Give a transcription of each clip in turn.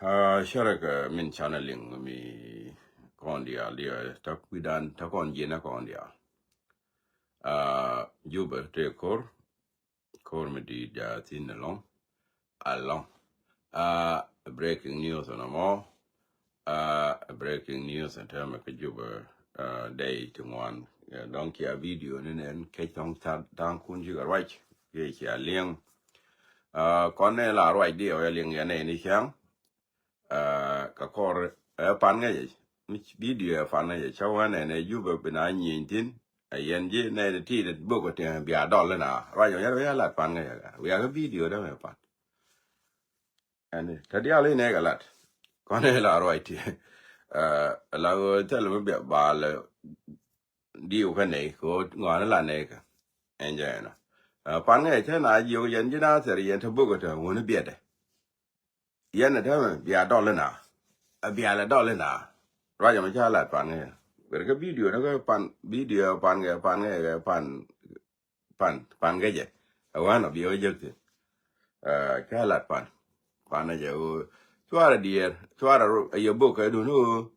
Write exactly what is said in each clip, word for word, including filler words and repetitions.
Ah, sharak, ah, min channel liŋ mi kɔn diaal diaal, ta kuidan, ta kɔn jiɛn kɔn diaal. Ah, Juba te kor, kor mi di ja thin along, along. Ah, breaking news na mɔ. Ah, breaking news in term ka Juba, ah, day ti ŋuan. Ya, dɔŋ kia video ni nen kec tɔŋ ta, taŋ kun jiga ruac. Kia, kia liŋ. Ah, kɔn ne la ruac di ɔ ya liŋ ya ne ni chiang. Ah, ka kɔr, eh, pan ŋäcɛ. Mi video ɛ pan ŋäcɛ. Ca wä nɛnɛ Juba bi na nyieny thin. Ɛ yɛn ji̱ nɛnɛ ti dɛ bok ɛ tiɛŋ bia dɔl na. Ruac ɔ yɛn ruac a lat pan ŋäcɛ. Wiak kä video dɛ mɛ pan. Ɛn, ta dial inɛ kɛ lat. Kɔn ɛ la ruac ti. Ah, la ɣöö thil mi bia bal, eh, diw kä nɛy, kɛ ɣöö ŋɔani la nɛy kä. Ɛn jɛ ɛnɔ. Ah, pan ŋäcɛ cä na jiök yɛn ji̱ na thɛr yɛn te bok ɛ te wuni biɛtdɛ. Yɛn ɛ täämɛ bia dɔl ina. A bia lɛ dɔl ina. Ruac ɛmɛ ca lat pan ŋäcɛ. Wer kä video ni kä pan, video pan ŋäcɛ, pan ŋäcɛ, pan, pan, pan ŋäcɛ. Ɛ wän ɔ bi ɔ jek thin. Ah, ca lat pan. Pan ɛ jɛ ɣöö cuarɛ diɛɛr, cuarɛ ro, ɛ yɛ bok kɛ dun ɣöö.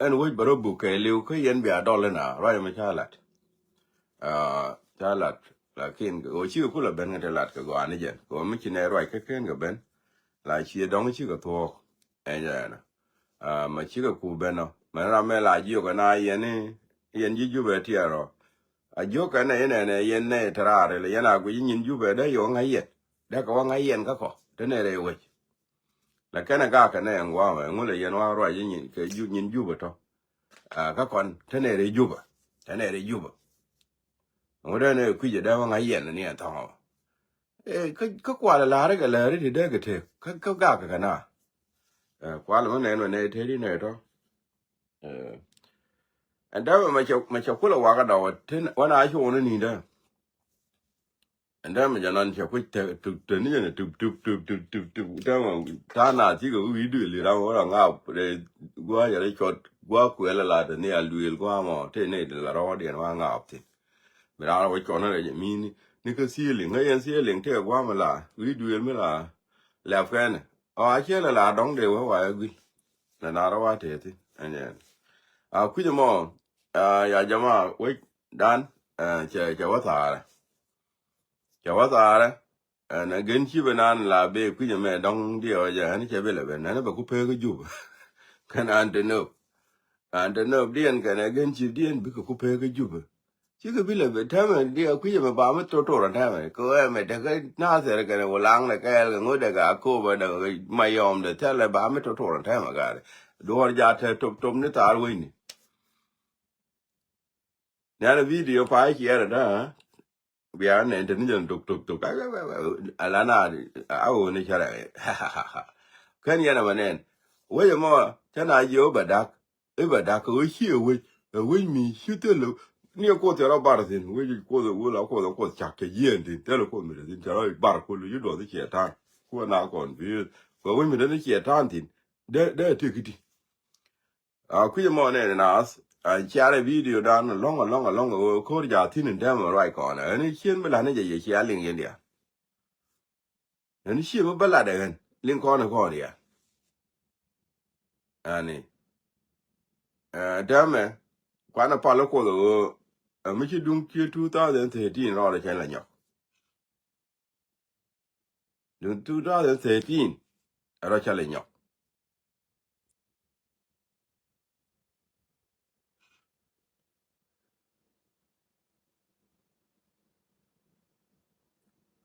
Ɛn wec bɛ rɔ buk kɛ liw kä yɛn bia dɔl ina. Ruac ɛmɛ ca lat. Ah, ca lat. Lakin ɣöö cikɛ kulɛ ben kɛ te lat kɛ gɔaa ni jɛn. Kɛ ɣöö mi ci nɛ ruac kä ken kɛ ben. La ciɛ dɔŋ cikɛ thuɔɔk. Ɛn jɛ ɛnɔ. Ah, ma cikɛ ku ben ɔ. Mɛ ram mɛ la jiök ɛn a yɛn ni, yɛn ji̱ Jubɛ tiɛɛr ɔ. A jiök kɛ nɛ yɛn ɛnɛ yɛn nɛ te raar ilɛ yɛn a guic nyin Jubɛ dee yɛ wä ŋa̱c yɛn. Dee kɛ wä ŋa̱c yɛn kä kɔ. Te nɛ rɛy wec. Lakin ɛ gak kɛ nɛ ɛn gua̱a̱mɛ ɛŋu lɛ yɛn wä ruac nyin kɛ Ju-, nyin Jubɛ tɔ. Ah, kä kɔn te nɛ rɛy Jubɛ. Te nɛ rɛy Jubɛ. Ŋut ɛn ɛ kui̱c ɛ dee wä ŋa̱c yɛn ni ɛn thɔŋ ɔ. Eh, kä, kä kual ɛ la̱ri kɛ la̱ri ti dee kɛ tek. Kä, kä gak kɛ kɛ na. Eh, kual mɛ nɛn mɛ nɛ teti nɛ tɔ. Eh. Ɛn dee mɛ mɛ cɛ, mɛ cɛ kulɛ wakä dɔw tin wän a cuɔni ni dee. Ɛn dee mɛ jɛ nɔn cɛ kuc te, tuk, te ni jɛ ni tup, tup, tup, tup, tup, tup. Täämɛ ta̱a̱ na thikɛ wi̱i̱ duëël i̱ ram wä rɔ ŋaap rɛ gua̱a̱c rɛ cuɔt gua̱a̱ kuɛl ala te ni a luëël gua̱a̱ mɔ te ni la rɔɔdiɛn wa ŋaap thin. Mi raan wä cuɔn rɛ jɛ mi ni, ni kä ceiling, ŋäc yɛn ceiling tëë gua̱a̱ mi la wi̱i̱ duëël mi la lɛp kɛn. Ɔ a ciɛ lɛ la dɔ̱ŋ dee wä wa ɛ gui̱l. Lɛ na rɔ wa tëë thin ɛn yɛn. A kui̱c ɛmɔ, a, ya jama wec dan, a, cɛ, cɛ wä thaarɛ. Cɛ wä thaarɛ. Ɛn ɛ gen cipɛ nan la bee kui̱c ɛmɛ dɔ̱ŋ diɛ ɔ jɛ ɛn cɛ bi lɛ ben ɛn bɛ ku pek kä Jubɛ. Kɛn an te nöp. An te nöp diɛn kɛn ɛ gen cip diɛn bikɛ ku pek kä Jubɛ. Cikɛ bi lɛ ben täämɛ diɛ kui̱c ɛmɛ ba mi totor ɛn täämɛ kɛ ɣɛ mɛ tekɛ Nathɛr kɛn ɛ wä laŋ lɛ kɛɛl kɛ ŋot dɛ kɛ Akopɛ dɛ kɛ Mayɔm dɛ thɛl lɛ ba mi totor ɛn täämɛ gat. Duɔ̱ɔ̱r ja te top top ni thaar wecni. Nɛn ɛ video pa ciɛɛr ɛn täämɛ. Bia nɛ international tok tok tok. Ala na a wä ni cara. Kän yɛn ama nɛn. Wec ɛmɔ cä na jiɛ wä bɛ dak. I̱ bɛ dak kɛ wec ci ɛ wec. Ɛ wec mi ci thil. Ni ɛ kuoth cɛ rɔ bar thin. Wec kuoth ɛ wul a kuoth ɛ kuoth cak cɛ jiɛn thin. Thil ɛ kuoth mi tɛ thin cɛ rɔ bar kul ci duɔth i̱ ciɛ tan. Kuoth na kɔn bi. Kɛ wec mi tɛ thin ciɛ tan thin. Dee, dee ɛ tëk i̱ti. A kui̱c ɛmɔ nɛn naath a ciarɛ video dan alɔ̱ŋ alɔ̱ŋ alɔ̱ŋ ɛ ɣöö ko̱r jaathin in dämɛ ruac kɔn ɛn i̱ cien mi la̱t ni jɛ yɛ cia liŋ yɛn diaal. Ɛn i̱ cien mi bä lat ɛ ɣän liŋ kɔn ɛ kɔn diaal. Ɛn i̱, ɛ, dämɛ kuanɛ pal ɛ kuoth ɛ ɣöö ɛ mi ci duŋ cie two thousand thirteen rɔɔdɛ cɛn la nyɔk. Duŋ two thousand thirteen ɛ rɔ cä lɛ nyɔk.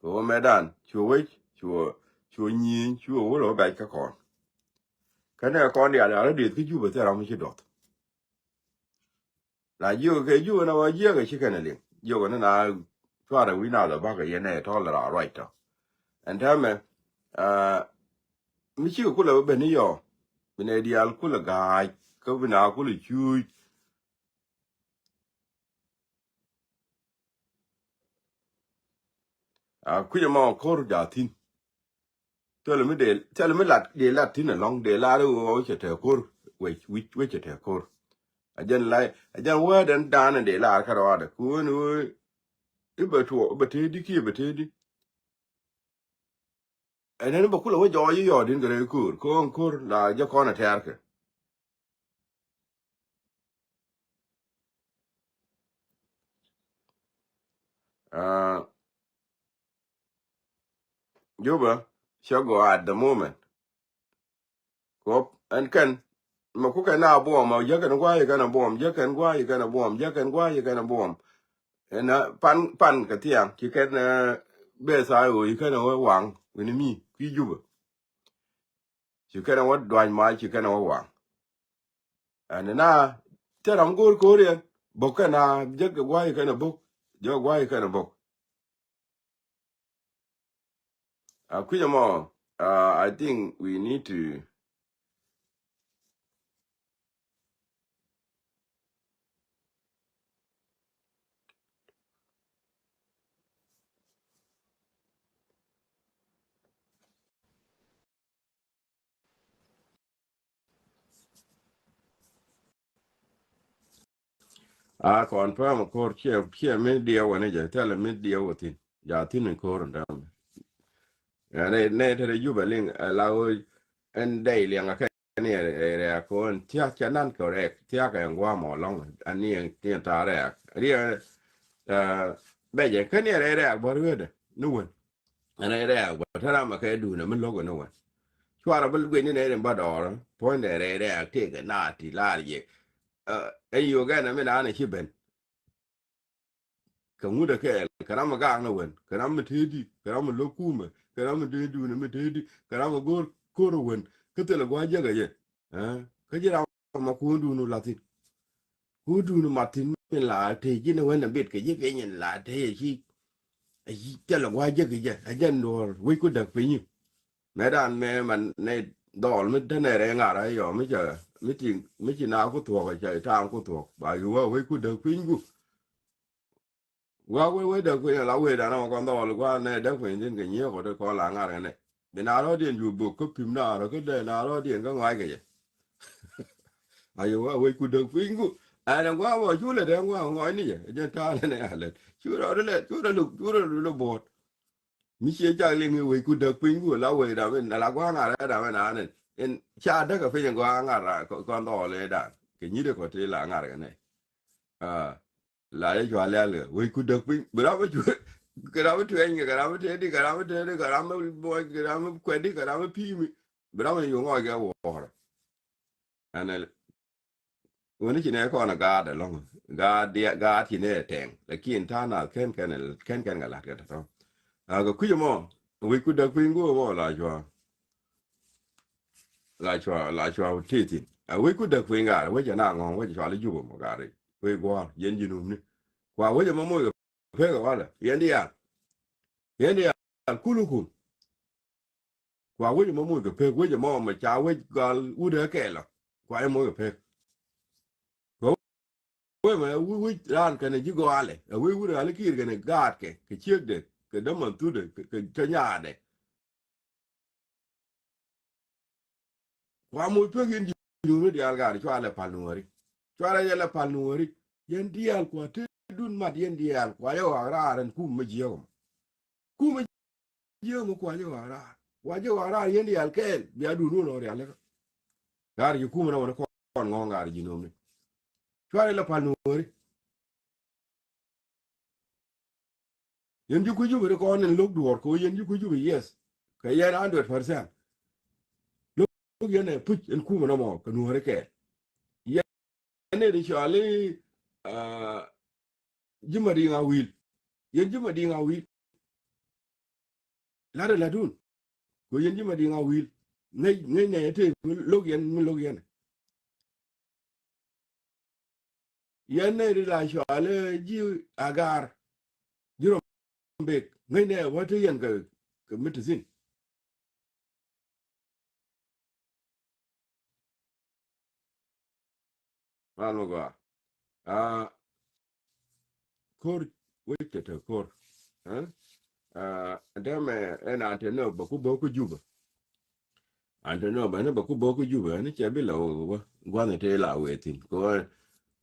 Kɛ wä mɛtdan cuɛ wec cuɛ, cuɛ nyieny cuɛ wä lɛ wä bɛc kä kɔn. Kä nɛ kɔn diaal diaal rɔ dieth kä Jubɛ thil ram mi ci duɔth. La jiök kɛ jiök ɛn a wä jiäk ɛ ci kɛn ɛ liŋ. Jiök ɛn a na cuarɛ wi̱c na lɛ bakä yɛn ɛ tɔl ɛ ra ruac tɔ. Ɛn täämɛ, aa, mi cikɛ kulɛ bä ben i̱ yɔ. Bi nɛ diaal kulɛ ga̱a̱c. Kä bi na kulɛ cuuc. A kui̱c ɛmɔ ko̱r jaathin. Thilɛ mi dee, thilɛ mi lat, dee lat thi̱n ɛlɔ̱ŋ, dee lar i̱ ɣöö cɛ tɛɛ ko̱r, wec, wi̱c, wec cɛ tɛɛ ko̱r. A jɛn la, a jɛn wäätdɛn daanɛ dee lar kärɔaadɛ, ku ɣän ɣöö i̱ bɛ tuɔɔk, i̱ bɛ tëëdi kiɛ bɛ tëëdi. Ɛn ɛn bɛ kulɛ wä jɔɔc i̱ yɔɔt in kɛ rɛy ko̱o̱r ko̱o̱ŋ ko̱o̱r la jɛ kɔn ɛ tɛ̈rkɛ. Aa, Juba cɛ gɔaa at the moment. Kop ɛn kɛn mɛ ku kɛn a buɔm a jɛ kɛn gua̱a̱c kɛn a buɔm jɛ kɛn gua̱a̱c kɛn a buɔm jɛ kɛn gua̱a̱c kɛn a buɔm. Ɛn a pan pan kɛ thiaŋ ci kɛn bɛ tha̱a̱c ɣöö ci kɛn a wä waŋ wi̱ni mi kui̱ Juba. Ci kɛn a wä duany mac ci kɛn a wä waŋ. Ɛn na thil ram go̱o̱r ko̱o̱r yɛn bo̱k kɛn a jek kɛ gua̱a̱c kɛn a bo̱k. Jek gua̱a̱c kɛn a bo̱k. A kui̱c ɛmɔ, uh, I think we need to A confirm a ko̱r ciɛ ciɛ mi diɛ wä ni jɛ thilɛ mi diɛ wä thin ja thin in ko̱r in däm. Ya ne ne te de Juba liŋ a la wä ɛn dɛy liɛŋ a kɛ ni rɛɛk kɔn thiak cɛ nan kɛ rɛɛk thiak ɛn guam ɔ lɔŋ. Ani ɛn ta̱a̱ rɛɛk riɛ bɛ jɛ kä ni rɛɛk bä riɛ de ni wän. Ɛn rɛɛk bä te ram a kɛ duun mi lo̱k ni wän. Cuarɛ bi guic ni nɛ rin bä dɔɔr puɔ̱nydɛ rɛɛk tëëkɛ na ti laar yɛ. Ɛ Uganda mi naan ci ben kɛ ŋut ɛ kɛɛl kɛ ram mi gaak ni wän kɛ ram mi tëëdi kɛ ram mi lo̱k kumɛ kɛ ram mi tëëdi wun mi tëëdi kɛ ram mi go̱o̱r ko̱r wän. Kä thilɛ gua̱a̱c jäk ɛ yɛ kä ji̱ ram ma kuun duun lathin. Kuun duun mathin min la tëë ji̱n wän a bit kɛ ji̱ piny in la tëë ci. Aci thilɛ gua̱a̱c jäk ɛ jɛ a jɛn duɔ̱ɔ̱r wec ku däk piny. Mɛ dan mɛ man nɛ dhɔl mi te nɛ rɛ ŋa̱r a yɔ mi cɛ mi ci mi ci na ku thuɔk cɛ taŋ ku thuɔk ba yi wä wec ku däk piny ku. Gua wee wee däk piny ala wee dan ama kɔn dhɔl gua nɛ däk piny din kɛ nyiee kɔ te kɔn la ŋa̱r kɛ nɛ. Bi na rɔ diɛn ju bok kä pim na rɔ kä dɛ na rɔ diɛn kä ŋɔac kɛ jɛ. Ayo wa wee ku däk piny ku ɛn gua bɔ cu lɛ dɛ gua ŋɔac ni jɛ jɛ ta̱a̱ lɛ nɛ alɛ cu rɔ lɛ cu rɔ lɛ cu rɔ lɛ buɔt. Mi cie cak liŋ i̱ wec ku däk piny ku la wec ram in ala gua̱a̱ŋ ŋa̱r ɛ ram in an in ca däk ɛ piny in gua̱a̱ŋ ŋa̱r kɔn dhɔɔl ɛ dan kɛ nyi̱t ɛ kɔ ti la ŋa̱r kɛ nɛ. La jɛ cua lial kɛ wec ku däk piny bi ram mi cuɛ kɛ ram mi tuɛny kɛ kɛ ram mi tëëdi kɛ ram mi tëëdi kɛ ram mi buɔc kɛ ram mi kuɛdi kɛ ram mi pi̱i̱mi bi ram mi yuŋ ŋɔc kɛ wuɔɔrɛ. Ɛn Wen ci nɛ kɔn a gaat ɛlɔŋ. Gaat diɛ gaat ci nɛ tɛŋ. Lakin ta̱a̱ nath kɛn kɛn kɛn kɛn kɛ lat kɛ tɔ̱tɔ̱. A kɛ kui̱c ɛmɔ wi̱c ku däk piny go̱o̱r ɛmɔ la cua. La cua la cua ti thin. A wi̱c ku däk piny gaat wec ɛn a ŋɔ̱ŋ wec cua li Jubɛ mɔ gaat ri. Wec guɔ̱ɔ̱r yɛn ji̱ numni. Kua wec ɛmɔ moc kɛ pek ɛ walɛ yɛn diaal. Yɛn diaal kulukum. Kua wec mɔ moc kɛ pek wec mɔ mɛ ca wec gal wut ɛ kɛɛl ɔ kua yɛ moc kɛ pek. Kua wec mɛ wec raan kɛnɛ ji̱ gɔaalɛ ɛ wec wut ɛ ɣali kiir kɛnɛ gaatkɛ kɛ ciekdɛ kɛ däman thutdɛ kɛ nyaadɛ. Kua moc pek yɛn ji̱ nuuri diaal gaari cua lɛ pal nuɔri. Cua lɛ yɛ lɛ pal nuɔri. Yɛn diaal kua te dun mat yɛn diaal kua yɛ ɣɔak raar ɛn kum mɛ jiɛɛk ɔmɔ. Kum mɛ jiɛɛk ɔmɔ kua yɛ ɣɔak raar. Kua yɛ ɣɔak raar yɛn diaal kɛɛl bia dun wun ɔ rialikä. Gaari ji̱ kum ɛn ɔ wun kɔn ŋɔ̱ɔ̱ŋ gaari ji̱ nomni. Cua lɛ lɛ pal nuɔri. Yɛn ji̱ kui̱ Jubɛ ri kɔn in lo̱k duɔ̱ɔ̱r kɛ ɣöö yɛn ji̱ kui̱ Jubɛ, yes. Kɛ yɛn hundred percent. Lo̱k yɛn ɛ puc in kumɛ nɔmɔ kɛ nuɔ̱ɔ̱ri kɛɛl. Yɛn in cɔali ji̱ Madiŋ Awil. Yɛn ji̱ Madiŋ Awil. Lat ɛ latdun. Kɛ ɣöö yɛn ji̱ Madiŋ Awil. Ŋäc ŋäc nɛ ɛ tëë mi lo̱k yɛn mi lo̱k yɛn. Yɛn nɛ ri la cɔalɛ ji̱ Agar. Ji̱ Rɔmbek ŋäcnɛ wä te yɛn kɛ kɛ mi te thi̱n. Mal mi gɔaa. Aa, ko̱r wec kɛ te ko̱r. Aa, dämɛ ɛn an te nɔ bä ku bä ku Jubɛ. An te nɔ bä ni bä ku bä ku Jubɛ ni cɛ bi la wä gua̱n te la wee thi̱n. Kɛ wä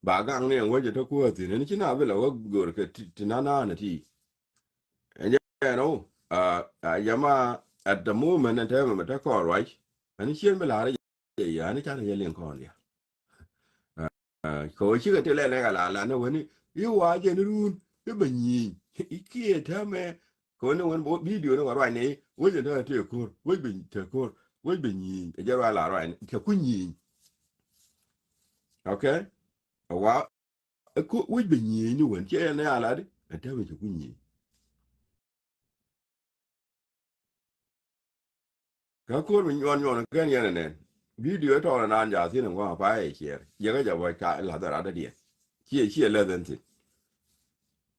ba gaŋ ni ɛn wecɛ te kuäär thi̱n ni ci na bi la wä gör kɛ ti na na ni ti. Ɛn jɛ ɛn ɔ, aa, aa, jama, at the moment ɛn tɛmɛ mɛ te kɔn ruac. Ɛn ciɛn bi la̱r jɛ yɛ ɛn canɛ yɛ liŋ kɔn diaal. Kɛ ɣöö cikɛ ti lɛl nɛ kɛ la la nɛ wäni i̱ wa jɛn run i̱ bɛ nyieny i̱ kiɛ täämɛ. Kɛ ɣöö ni wen bɔ bidio ni kɛ ruacni wec in täämɛ tëë ko̱r wec bɛ tëë ko̱r wec bɛ nyieny ɛ jɛ ruac la ruacni kɛ ku nyieny. Okay. Ɛ wa ɛ ko̱r wec bɛ nyieny ni wen ciɛ yɛn ni a la di ɛ täämɛ cɛ ku nyieny. Kä ko̱r mi nyuɔn nyuɔn kɛn yɛn ɛnɛn. Bidio tɔɔr ɛnan ja thin ɛŋuan pa ɛ ciɛɛr. Yɛ kä jɛ bɔ ca lath ɛ rat dädiɛn. Ciɛ ciɛ lɛth ɛn thin.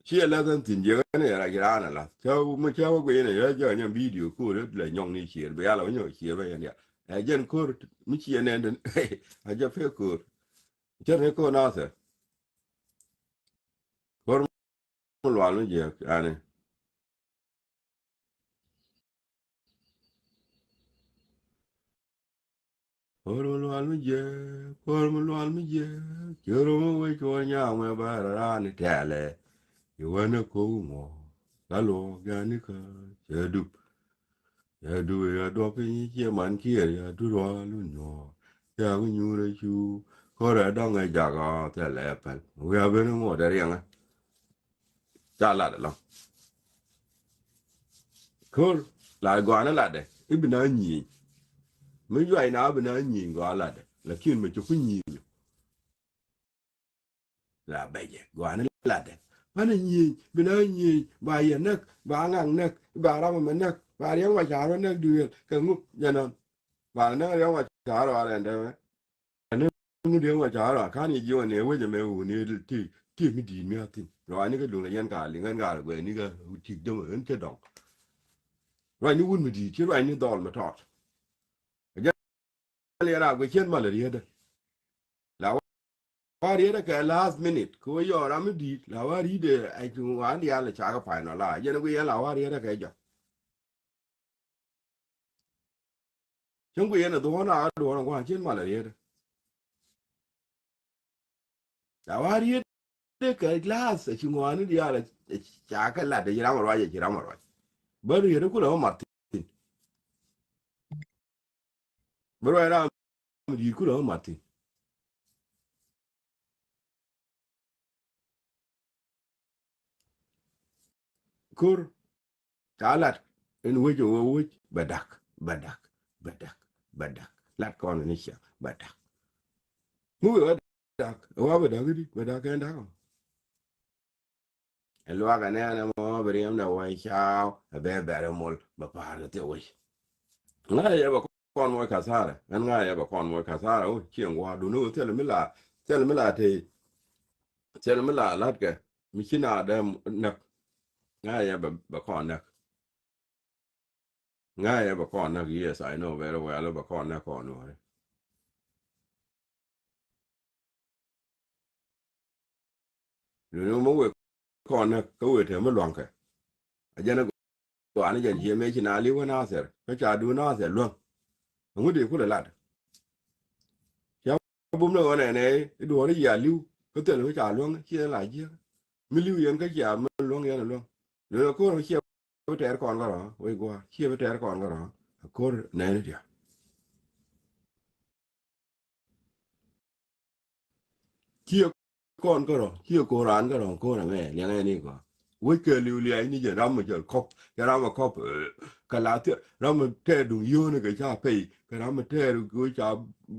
Ciɛ lɛth ɛn thin yɛ kä ni yɛ ra ci raan ɛ lath. Cä mi cä wä guiy ni yɛ jɛ nyɛ bidio ko̱r lɛ nyɔŋ ni ciɛɛr. Bɛ yal ɛ wä nyɔk ciɛɛr bä yɛn diaal. Ɛ jɛn ko̱r mi ciɛ nɛn den. Ɛ jɛ pek ko̱r. Cä ni ko̱r nathɛ. Ko̱r mi lual mi jiɛk yani. Ko̱r mi lual mi jiɛk, ko̱r mi lual mi jiɛk, cɛ rom mi wec cuɔr nyaŋ mɛ bär raan tɛlɛ. Iwänä ko̱k ŋuɔ, la luɔk yani kä cɛ dup. Cɛ dup ya duɔp piny ciɛ man kiɛr ya du rual wun nyuɔɔr. Cɛ ku nyuur ɛ cu, ko̱r ɛ dɔŋ ɛ jak ɔ thɛlɛ pɛl. Wiaa ben ŋuɔt ɛ riɛŋä. Ca lat ɛlɔ̱ŋ. Ko̱r la gɔaa ni latdɛ i̱ bi na nyieny. Mi juac na bi na nyieny gɔaa latdɛ lakin mi ci ku nyieny. La bɛcɛ gɔaa ni latdɛ banɛ nyieny bi na nyieny ba yɛ näk ba ŋak näk ba ram ɛmɛ näk ba riɛŋ wa ca̱r wä näk duëël kɛ ŋu jɛ nɔn. Ba näk riɛŋ wa ca̱r wa rɛndɛ mɛ. Ɛn ni ŋut yɛn wa ca rɔ kan i̱ ji̱ wä ni wecɛ mɛ wuni ti ti mi di̱i̱t mi a thi̱n. Rɔ ani kä duŋ la yɛn ka liŋ ɛn ka rɔ guɛ ni kä tik dämɛ ɛn cɛ dɔŋ. Rɔ ani wut mi di̱i̱t ci rɔ ani dhɔl mi tɔt. Ɛ jɛn li ra guɛ cien mal rietdä. La wa rietdä kɛ last minute kɛ wä yɔɔr ram mi di̱i̱t la wa rietdä ɛ ci wan diaal ca kä final la jɛn guɛ yɛn la wa rietdä kɛ jɔk. Cäŋ ku yɛn a dhuɔ̱ɔ̱n a dhuɔ̱ɔ̱n a gua̱a̱n cien mal a riet. A wa riet kɛ glass a ci ŋuani diaal a ca kɛ lat a ci ram a ruac a ci ram a ruac. Bä riet ku la wä mat thi̱n. Bä ruac ram di̱i̱t ku la wä mat thi̱n. Ko̱r ca lat in wec a wä wec bɛ dak bɛ dak bɛ dak bɛ dak lat kɔn in cia bɛ dak. Mi wec wä dak wä bɛ dak di bɛ dak kɛn dak. Ɛ luak ɛ nɛn ɛmɔ bɛ riɛm dɛ wä caaw ɛ bɛ bɛr ɛ mol bɛ pa̱a̱r kɛ thiɛ wec. Ŋa̱cɛ yɛ bɛ kɔn moc kathara ɛn ŋa̱cɛ yɛ bɛ kɔn moc kathara wä cieŋ gua̱a̱r duni wä thilɛ mi la thilɛ mi la tey. Thilɛ mi la la̱tkɛ mi ci na dee näk. Ŋa̱cɛ yɛ bɛ kɔn näk. Ŋa̱cɛ yɛ bɛ kɔn näk, yes, I know very well bɛ kɔn näk kɔn wä. Duni mi wek kɔn näk kä wek te mi luaŋkɛ. A jɛn a gɔaa ni jɛn ciɛ mëë ci na li̱w kä Nathɛr kä ca duun Nathɛr luäŋ. Ɛŋu dee kulɛ lat? Ca bum ni ɣɔn ɛnɛ i̱ duɔ̱ɔ̱r i̱ yia li̱w kä thil kä ca luäŋ ciɛ la jiäk. Mi li̱w yɛn kä cia mi luäŋ yɛn luäŋ. Luäŋ ɛ ko̱r ciɛ bi tɛɛr kɔn kärɔ̱ wec gua̱a̱r ciɛ bi tɛɛr kɔn kärɔ̱. Ɛ ko̱r nɛɛni diaal. Ciɛ kɔn kärɔ̱ ciɛ ko̱r raan kärɔ̱ ko̱r ɛmɛ liɛŋɛ ni kɔ. Wec kɛ liw liac ni jɛ ram mi jɛ kɔp jɛ ram mi kɔp. Kɛ la thiɛ ram mi tɛɛr duŋ yio̱o̱ni kɛ ca pey kɛ ram mi tɛɛr ɣöö ca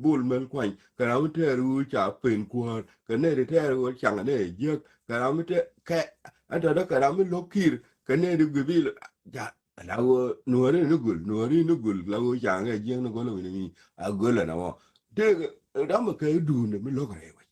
bul mel kuany kɛ ram mi tɛɛr ɣöö ca pen kuäär kɛ nɛy ti tɛɛr ɣöö caŋ nɛy jiäk kɛ ram mi tɛɛr kɛ ɛn tɔ̱tɔ̱ kɛ ram mi lo̱k ki̱i̱r kɛ nɛy ti guibil. Ja la ɣöö nuɔ̱ɔ̱ri ni gul nuɔ̱ɔ̱ri ni gul la ɣöö caŋ kɛ jiäk ni gol wi̱ni mi a gol ɛn a wä. Tëëk ram mi kɛ duundɛ mi lo̱k rɛy wec.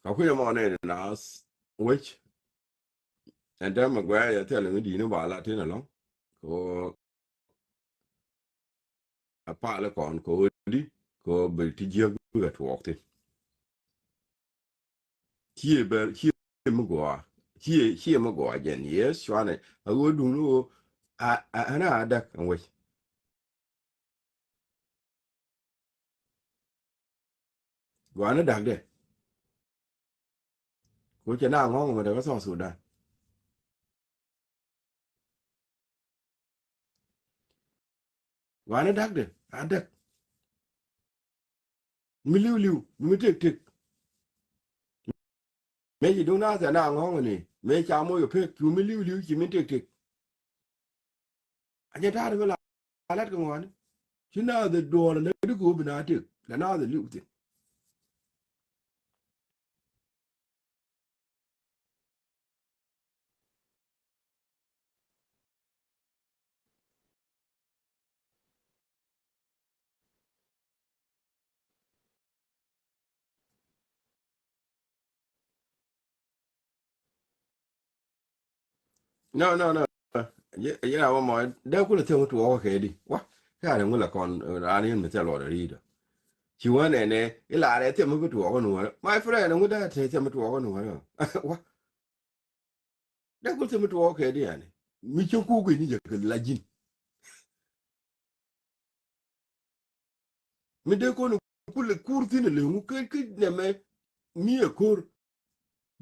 Ka kui̱ ɛmɔ nɛy ni naath wec. Ɛn täämɛ guɛ̈ɛ̈c ɛ thil mi di̱i̱t ni ba la tin ɛlɔ̱ŋ. Ko a pal kɔn ko di ko bi ti jiäk bikɛ tuɔɔk thin. Ciɛ bɛ ciɛ mi gɔaa ciɛ ciɛ mi gɔaa jɛn yes cuanɛ a ɣöö duŋ ni ɣöö a a ɛn a däk ɛn wec. Gua̱a̱ni da̱kdɛ. Ku cɛ na ŋɔ̱ŋ mɛ dɛ kä South Sudan. Gua̱a̱ni da̱kdɛ a däk. Mi li̱w li̱w mi tëk tëk. Mëë ci duŋ na thɛ na ŋɔ̱ŋ ni mëë ca moc kɛ pek cu mi li̱w li̱w ci mi tëk tëk. A jɛ ta̱a̱r mi la lat kɛ ŋɔaani. Ci na thɛ duɔl lɛ di kɛ wä bi na tëk lɛ na thɛ li̱w thin. No, no, no. Yɛ, yɛ na wä mɔ dee kulɛ thiem mi tuɔɔk kɛ di wa. Ka ni ŋulɛ kɔn raan yɛn mi thil luɔt ri̱i̱dɔ. Ci wä nɛnɛ ila rɛ thiem mi bi tuɔɔk ni wä. My friend, ŋu dee thiem mi tuɔɔk ni wä. Wa. Dee kul thim mi tuɔɔk kɛ di yani. Mi cieŋ kuk in jɛ kɛ la ji̱n. Mi dee kɔn kul kur thin a leŋu kä kä nɛmɛ mi a ko̱r.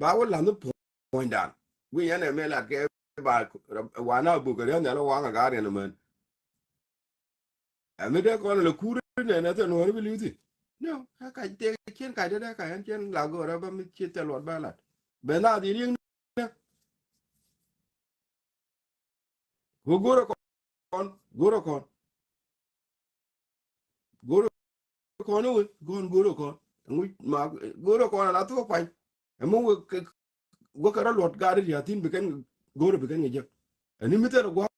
Ba wä la̱n puɔ̱nydan. Wi̱i̱ yan nɛmɛ lat kɛ ba wana buk kɛ ria̱n nhial waŋ a gar yɛn män. Ɛ mi dee kɔn lɛ kur nɛ nɛ thɛ nuɔ̱ɔ̱ri bi li̱w thi̱n. No, ɛ kac tëë cien kac dee dee kac ɛn cien la go̱o̱rä bä mi ci thɛ luɔt bä lat. Bɛ naath yi ri̱eŋ nɛ. Ku go̱o̱rä kɔn, go̱o̱rä kɔn. Go̱o̱rä kɔn iwe, gɔ̱n go̱o̱rä kɔn. Ŋuc ma go̱o̱rä kɔn ala thok pany. Ɛmɛ wek kɛ, wek kɛ rɔ luɔt gat ria̱thin bi kɛn go̱o̱rä bi kɛn kɛ jek. Ɛni mi thɛr gua̱a̱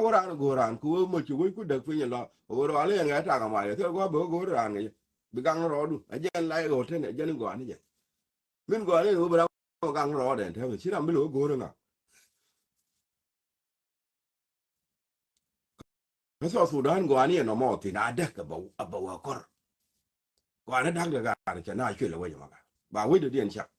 wä raan go̱o̱r raan kɛ wee moc ci wec ku däk piny ɛ lɔ. Wä rɔal iɛn ŋɛ tak ama yɛ thil gua̱a̱ bɛ wä go̱o̱r raan kɛ jɛ bi gaŋ rɔɔdu. Ɛ jɛn la iɣɔl tɛn ɛ jɛn i̱ gɔaa ni jɛ. Min gɔaa ni wä bi ram wä gaŋ rɔɔdɛ ɛn tɛmɛ ci ram bi lɛ wä go̱o̱r iŋa. Kä South Sudan gɔaa ni ɛn nɔmɔ thin a däk ɛ bɛ wä kɔr. Gɔaa ni da̱k dɛ gaar cɛ na cuɛl ɛ wec ɛmɔ gaar ba wec dɛ diɛn cak.